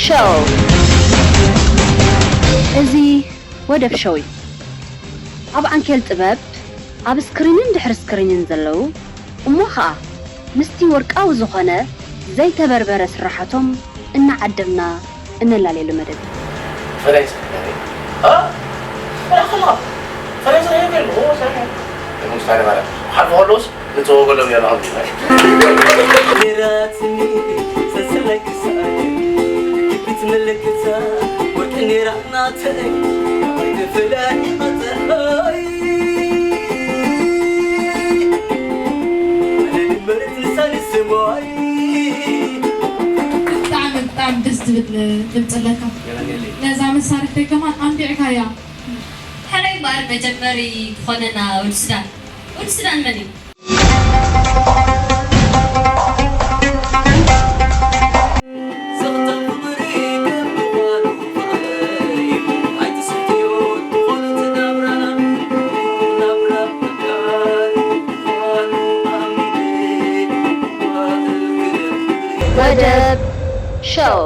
ሸው። እዚ ወደብ ሸው እዩ። ኣብ ዓንኬል ጥበብ፣ ኣብ ስክሪንን ድሕሪ ስክሪንን ዘለዉ፣ እሞ ኸኣ ምስቲ ወርቃዊ ዝኾነ ዘይተበርበረ ስራሓቶም እናዓደምና እነላለየሉ መደብ እዩ። ፈረንሳ እ? ፈረንሳ ሄገል ኦ ሳይ ሙስታሪ ማለት ሓልፎ ከለውስ ንተወገሎም ያና ሀብዲናይ ሜራትኒ ሰስለክ ሰዓት ክትምልክታ ወርቂ ኔራ ናተይ ፍላይ መፀይ ንበረት ንሳኒ ስሞይ ብጣዕሚ ብጣዕሚ ደስ ዝብል ድምፂ ኣለካ። ነዛ መሳርሕተይ ከማን ኣንቢዕካያ። ሕራይ እምበኣር መጀመሪ ክኾነና ወዲ ሱዳን። ወዲ ሱዳን መን እዩ? ወደብ ሸው።